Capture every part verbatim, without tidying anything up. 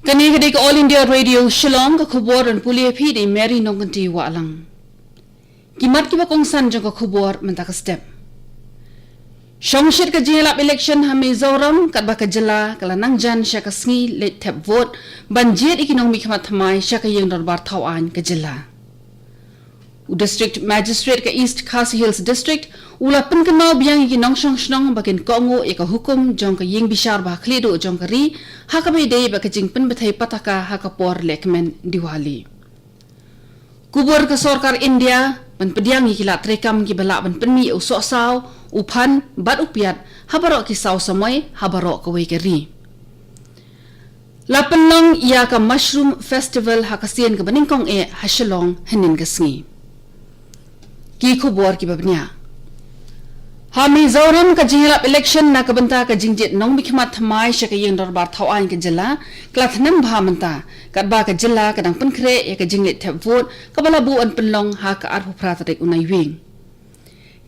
Kane ka dei ka All India Radio Shillong, ka khubor ban pule phi da i Mary Nongkynti Wahlang. Ki mat kiba kongsan jong ka khubor mynta ka step. Shongshit ka jingïalap election ha Mizoram, katba ka jylla ka la nang jan sha ka sngi leit thep vote ban jied ïa ki nongmihkhmat thymmai sha ka ïing dorbar thaw aiñ ka jylla. U District Magistrate ka East Khasi Hills District u la pynkynmaw biang ïa ki nongshong shnong ba kin kohnguh ïa ka hukum jong ka ïing bishar ba ha khlieh duh jong ka ri, ha kaba ïadei bad ka jingpynbthei pataka ha ka por lehkmen Diwali. Kubur ka sorkar India ban pdiang ïa ki lad treikam kiba lah ban pynmih ïa u sohsaw, u phan bad u piat ha baroh ki saw samoi ha baroh kawei ka ri. La pynlong ïa ka Mushroom Festival ha ka sien kaba nyngkong eh ha Shillong hynnin ka sngi. Ki khubor kiba bniah. Ha Mizoram, ka jingïalap election na ka bynta ka jingjied nongmihkhmat thymmai sha ka ïing dorbar thaw aiñ ka jylla ka la thngan bha mynta, katba ka jylla ka dang pynkhreh ïa ka jingleit thep vote kaba la buh ban pynlong ha ka arphew phra tarik u Naiwieng.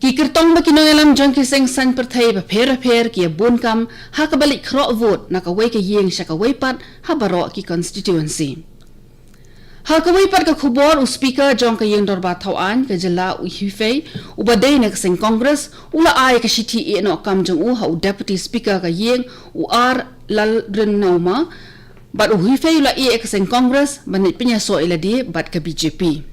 Ki kyrtong bad ki nongïalam jong ki seng saiñ pyrthei bapher bapher ki ïa bun kam ha kaba leit khroh vote na kawei ka ïing sha kawei pat ha baroh ki constituency. Ha kawei pat ka khubor, u speaker jong ka ïing dorbar thaw aiñ ka jylla, u Hifei, uba dei na ka seng Congress, u la ai ka shithi ïehnoh kam jong u ha u deputy speaker ka ïing, u R Lalringnoma, bad u Hifei u la ïeh ïa ka seng Congress ban leit pynïasoh ïa lade bad ka B J P.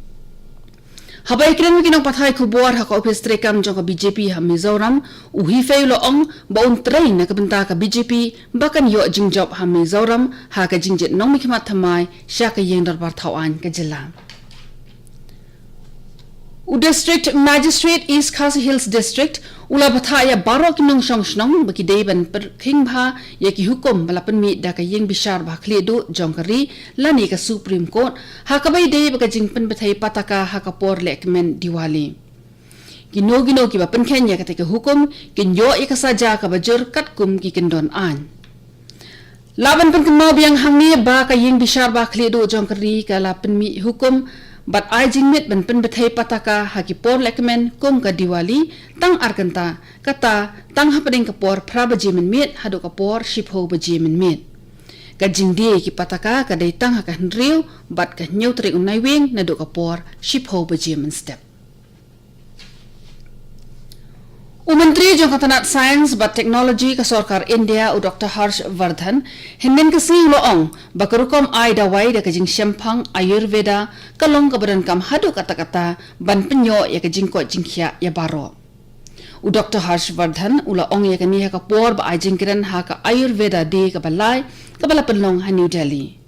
Haba ïakren bad ki nongpathai khubor ha ka ophis treikam jong ka B J P ha Mizoram, u Hifei u la ong ba un trei na ka bynta ka B J P ba kan ïoh jingjop ha Mizoram ha ka jingjied nongmihkhmat thymmai sha ka ïing dorbar thaw aiñ ka jylla. U District Magistrate East Khasi Hills District u la bthah ïa baroh ki nongshong shnong ba ki dei ban pyrkhing bha ïa ki hukum ba la pynmih da ka ïing bishar ba ha khlieh duh jong ka ri lane ka Supreme Court ha kaba ïadei bad ka jingpynbthei pataka ha ka por lehkmen Diwali. Kino kino kiba pynkheiñ ïa katei ka hukum kin ïoh ïa ka saja kaba jur katkum ki kyndon aiñ. Lah ban pynkynmaw biang hangne ba ka ïing bishar ba ha khlieh duh jong ka ri ka la pynmih hukum bad ai jingmit ban pynbthei pataka ha ki por lehkmen kum ka Diwali tang ar kynta, kata tang hapdeng ka por phra baje mynmiet haduh ka por shiphew baje mynmiet. Ka jingdie ki pataka ka dei tang ha ka hynriew bad ka hynñiew tarik u Naiwieng naduh ka por shiphew baje mynstep. U Myntri jong ka tnat Science bad Technology ka sorkar India, u Doctor Harsh Vardhan, hynnin ka sngi u la ong ba ka rukom ai dawai da ka jingshemphang Ayurveda ka long kaba donkam haduh katta katta ban pynïoh ïa ka jingkoit jingkhiah ïa baroh. U Doctor Harsh Vardhan u la ong ïa kane ha ka por ba ai jingkren ha ka Ayurveda Day kaba lai, kaba la pynlong ha New Delhi.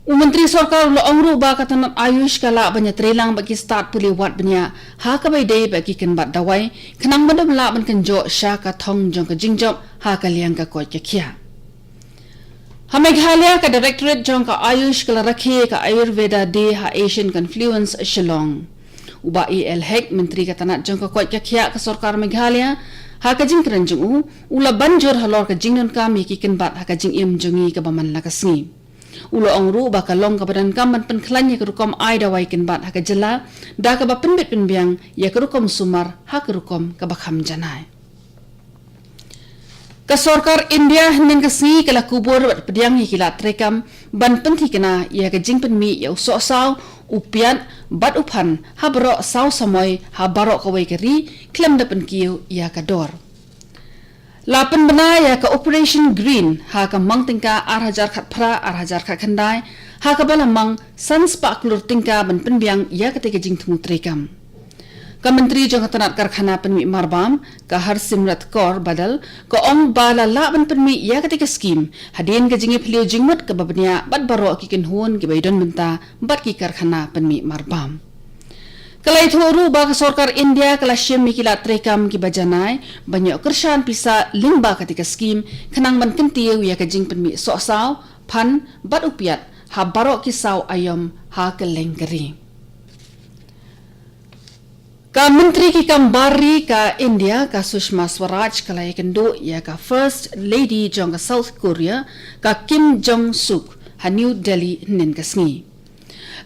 U Myntri Sorkar u la ong ruh ba ka tnat Ayush ka lah ban ïatreilang bad ki stad pule wad bniah ha kaba ïadei bad ki kynbat dawai, khnang ban ym lah ban kynjoh sha ka thong jong ka jingjop ha ka liang ka koit ka khiah. Ha Meghalaya, ka Directorate jong ka Ayush ka la rakhe ka Ayurveda Day ha Asian Confluence, Shillong. U Bah A L Hek, Myntri ka tnat jong ka koit ka khiah ka sorkar Meghalaya, ha ka jingkren jong u, u la ban jur halor ka jingdonkam ïa ki kynbat ha ka jingim jong ngi kaba man la ka sngi. U la ong ruh ba ka long kaba donkam ban pynkhlaiñ ïa ka rukom ai dawai kynbat ha ka jylla, da kaba pynbit pynbiang ïa ka rukom sumar ha ka rukom kaba kham janai. Ka sorkar India hynnin ka sngi ka la kubur bad pdiang ïa ki lad treikam ban pynthikna ïa ka jingpynmih ïa u sohsaw, u piat bad u phan ha baroh saw samoi ha baroh kawei ka ri, khlem da pynkiew ïa ka dor. La pynbna ïa ka Operation Green ha ka mang tyngka ar hajar khatphra ar hajar khatkhyndai, ha kaba la mang san spah klur tyngka ban pynbiang ïa katei ka jingthmu treikam. Ka Myntri jong ka tnat karkhana pynmih marbam, ka Harsimrat Kaur Badal, ka ong ba la lah ban pynmih ïa katei ka skhim hadien ka jingïaphylliew jingmut kaba bniah bad baroh ki kynhun kiba ïadon bynta bad ki karkhana pynmih marbam. Ka la ïathuh ruh ba ka sorkar India ka la shim ïa ki lad treikam kiba janai ban ïoh kyrshan pisa lyngba katei ka skhim, khnang ban kyntiew ïa ka jingpynmih sohsaw, phan bad u piat ha baroh ki saw aïom ha kylleng ka ri. Ka Myntri ki kam bar ri ka India, ka Sushma Swaraj, ka la ïakynduh ïa ka First Lady jong ka South Korea, ka Kim Jong Suk, ha New Delhi hynnin ka sngi.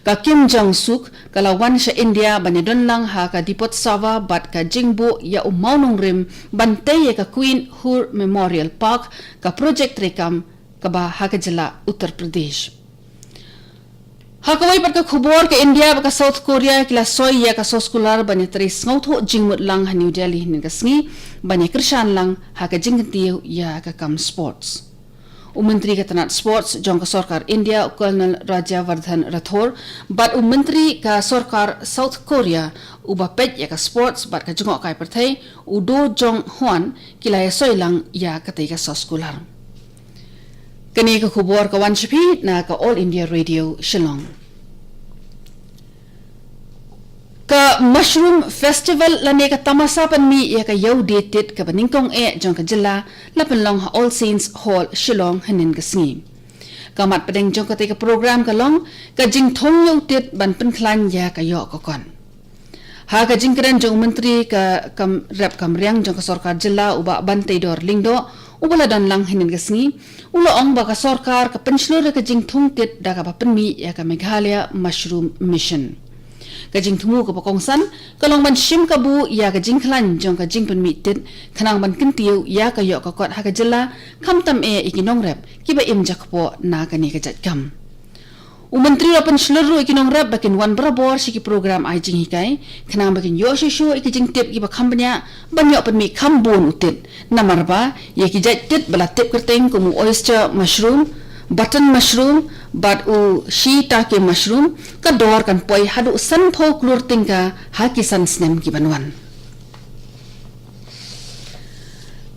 Ka Kim Jong Suk ka la wan sha India ban ïadon lang ha ka Deepotsava bad ka jingbuh ïa u mawnongrim ban tei ïa ka Queen Hur Memorial Park, ka projek treikam kaba ha ka jylla Uttar Pradesh. Ha kawei pat ka khubor, ka India bad ka South Korea ki la soi ïa ka soskular ban ïatrei sngewthuh jingmut lang ha New Delhi hynnin ka sngi ban ïakyrshan lang ha ka jingkyntiew ïa ka kam sports. U Myntri ka tnat Sports jong ka sorkar India, u Colonel Rajyavardhan Rathore, bad u Myntri ka sorkar South Korea uba peit ïa ka sports bad ka jngohkai pyrthei, u Do Jong Hwan, ki la ïasoi lang ïa katei ka soskular. Kane ka khubor ka wan sha phi na ka All India Radio Shillong. Ka Mushroom Festival lane ka tamasa pynmih ïa ka Ïew Die Tit kaba nyngkong eh jong ka jylla la pynlong ha All Saints Hall, Shillong, hynnin ka sngi. Ka mat pdeng jong katei ka program ka long ka jingthung ïew tit ban pynkhlaiñ ïa ka ïoh ka kot. Ha ka jingkren jong u Myntri ka kam rep kam riang jong ka sorkar jylla, u Bah Banteidor Lyngdoh, uba la don lang hynnin ka sngi, u la ong ba ka sorkar ka pynshlur ïa ka jingthung tit da kaba pynmih ïa ka Meghalaya Mushroom Mission. Ka jingthmu kaba kongsan ka long ban shim kabu ïa ka jingkhlaiñ jong ka jingpynmih tit khnang ban kyntiew ïa ka ïoh ka kot ha ka jylla, khamtam eh ïa ki nongrep kiba im jakpoh na kane ka jait kam. U Myntri u la pynshlur ruh ïa ki nongrep ba kin wan barabor sha ki program ai jinghikai khnang ba kin ïoh shuh shuh ïa ki jingtip kiba kham bniah ban ïoh pynmih kham bun u tit. Namar ba ïa ki jait tit ba la tip kyrteng kum u oyster mushroom, button mushroom bad u shiitake mushroom, ka dor kan poi haduh sanphew klur tyngka ha ki san snem ki ban wan.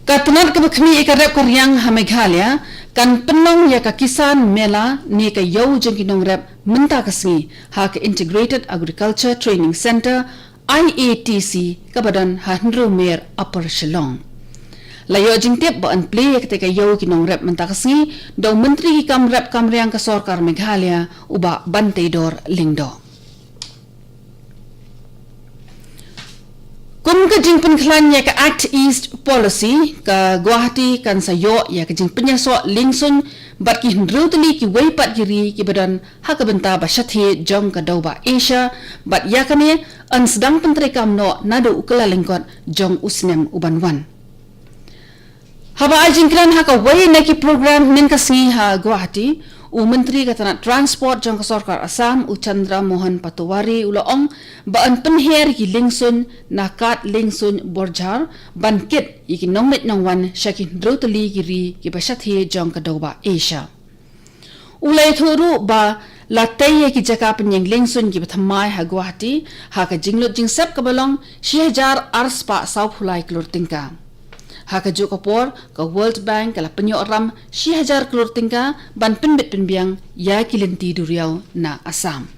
Ka tnat kaba khmih ïa ka rep ka riang ha Meghalaya kan pynlong ïa ka Kisan Mela ne ka Ïew jong ki Nongrep mynta ka sngi ha ka Integrated Agriculture Training Centre, I A T C, kaba don ha Hynriewmer, Upper Shillong. La ïoh jingtip ba yn plie ïa katei ka Ïew ki Nongrep mynta ka sngi da u Myntri ki kam rep kam riang ka sorkar Meghalaya, u Bah Banteidor Lyngdoh. Kum ka jingpynkhlaiñ ïa ka Act East Policy, ka Guwahati kan sa ïoh ïa ka jingpynïasoh liengsuiñ bad ki hynriew tylli kiwei pat ki ri kiba don ha ka bynta ba shathie jong ka dewbah Asia, bad ïa kane yn sdang pyntreikam noh naduh u Kyllalyngkot jong u snem u ban wan. Haba ai jingkren ha kawei na ki program hynnin ka sngi ha Guwahati, u Myntri ka tnat Transport jong ka sorkar Assam, u Chandra Mohan Patohwari, u la ong ba yn pynher ïa ki liengsuiñ na kad liengsuiñ Borjhar ban kit ïa ki nongleit nongwan sha ki hynriew tylli ki ri kiba shathie jong ka dewbah Asia. U la ïathuh ruh ba la tei ïa ki jaka pynïeng liengsuiñ kiba thymmai ha Guwahati ha ka jinglut jingsep kaba long shi hajar arspah sawphew lai klur tyngka. Ha kajuh ka por, ka World Bank ka la pynïoh ram shi hajar klur tyngka ban pynbit pynbiang ïa ki lynti duriaw na Assam.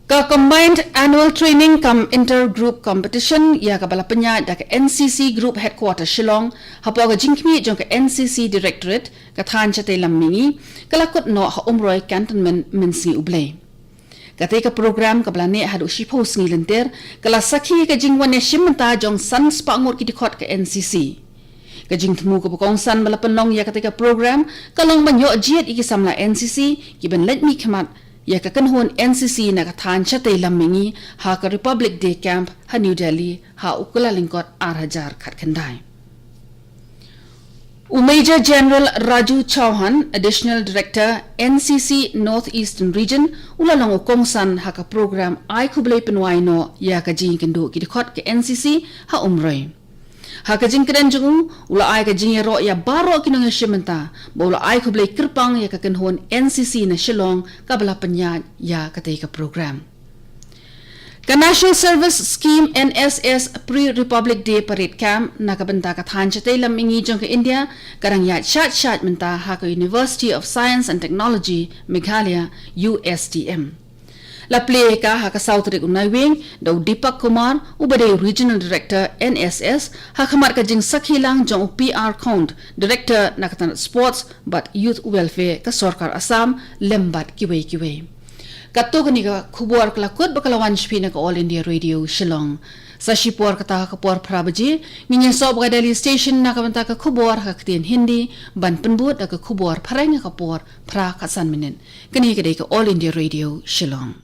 Ka Combined Annual Training cum Intergroup Competition ïa kaba la pynïaid da ka N C C Group Headquarter Shillong hapoh ka jingkhmih jong ka N C C Directorate, ka thaiñ shatei lam mihngi, ka la kut noh ha Umroi Cantonment mynsngi U Blei. Katei ka program kaba la neh haduh shiphew sngi lynter ka la sakhi ka jingwan ïashim bynta jong san spah ngut ki dkhot ka N C C. Ka jingthmu kaba kongsan ba la pynlong ïa katei ka program ka long ban ïoh jied ïa ki samla N C C kiban leit mihkhmat ïa ka kynhun N C C na ka thaiñ shatei lam mihngi ha ka Republic Day Camp ha New Delhi ha u Kyllalyngkot ar hajar khatkhyndai. U Major General Raju Chauhan, Additional Director, N C C North Eastern Region, u la long u kongsan ha ka program ai khublei pynwai noh ïa ka jingïakynduh ki dkhot ka N C C ha Umroi. Ha ka jingkren jong u, u la ai ka jingïaroh ïa baroh ki nongïashim bynta ba u la ai khublei kyrpang ïa ka kynhun N C C na Shillong kaba la pynïaid ïa katei ka program. Ka National Service Scheme, N S S, Pre-Republic Day Parade Camp na ka bynta ka thaiñ shatei lam mihngi jong ka India ka dang ïaid shait shait mynta ha ka University of Science and Technology Meghalaya, U S T M. La plie ka ha ka saw tarik u Naiwieng da u Deepak Kumar, uba dei u Regional Director N S S, ha khmat ka jingsakhi lang jong u P R Kount, Director na ka tnat Sports bad Youth Welfare ka sorkar Assam, lem bad kiwei kiwei. Katto katne ka khubor ka la kut bad ka la wan sha phi na ka All India Radio Shillong. Sa shipor kata ha ka por phra baje ngin ïasoh bad ka Delhi Station na ka bynta ka khubor ha ka ktien Hindi, ban pynbud da ka khubor phareng ha ka por phra khatsan minit. Kane ka dei ka All India Radio Shillong.